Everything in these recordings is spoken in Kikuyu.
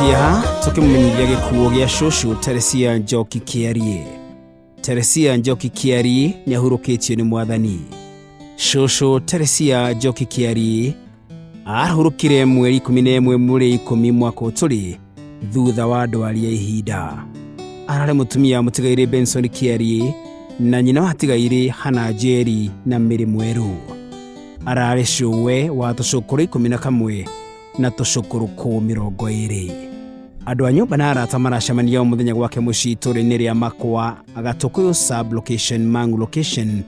Kĩeha tũkĩmũmenyithia gĩkuũ gĩa cũcũ Teresia Njoki Kĩariĩ. Teresia Njoki Kĩariĩ nĩahurũkĩtio nĩ Mwathani. Cũcũ Teresia Njoki Kĩariĩ arahurũkire mweri 11 mweri 10 mwaka ũtũrĩ thutha wa ndwari ya ihinda. Ararĩ mũtumia wa mũtigairĩ Benson Kĩariĩ na nyina wa tigairĩ Hannah Njeri na Mary Mwerũ. Ararĩ cũwe wa tũcũkũrũ 11 na tũcũkũrũkũ 20. Andũ a nyũmba na arata maracemania o mũthenya gwake mũciĩ itũũra-inĩ rĩa Makwa, Gatũkũyũ sub location, Mangu location,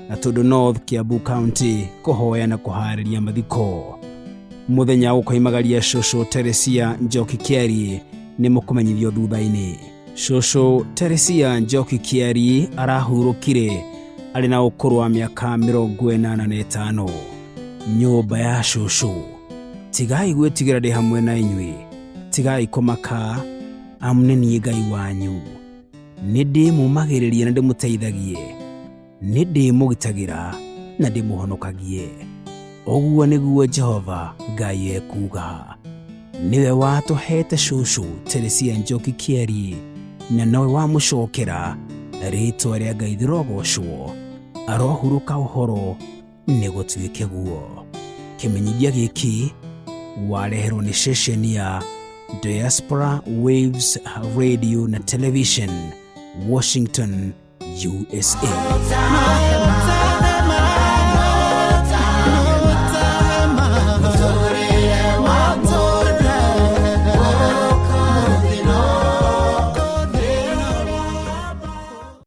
Gatũndũ North, Kiambu County, kũhoya na kũharĩria mathiko. Mũthenya wa gũkoimagaria cũcũ Teresia Njoki Kĩariĩ nĩ mũkũmenyithio thutha-inĩ. Cũcũ Teresia Njoki Kĩariĩ arahurũkire arĩ na ũkũrũ wa mĩaka 85. Nyũmba ya cũcũ, tigai gwĩtigĩra ndĩ hamwe na inyuĩ, tigai kũmaka, amu nĩ niĩ Ngai wanyu. Nĩ ndĩmũmagĩrĩria na ndĩmũteithagie, nĩ ndĩmũgitagĩra na ndĩmũhonokagie. Ũguo nĩguo Jehova Ngai ekuuga. Nĩwe watũheete cũcũ Teresia Njoki Kĩariĩ na nowe wamũcokera. Rĩĩtwa rĩa Ngai rĩrogocwo, arohurũka ũhoro nĩ gũtuĩke guo. Kĩmenyithia gĩkĩ wareherwo nĩ ceceni ya Diaspora Waves Radio na Television, Washington, USA.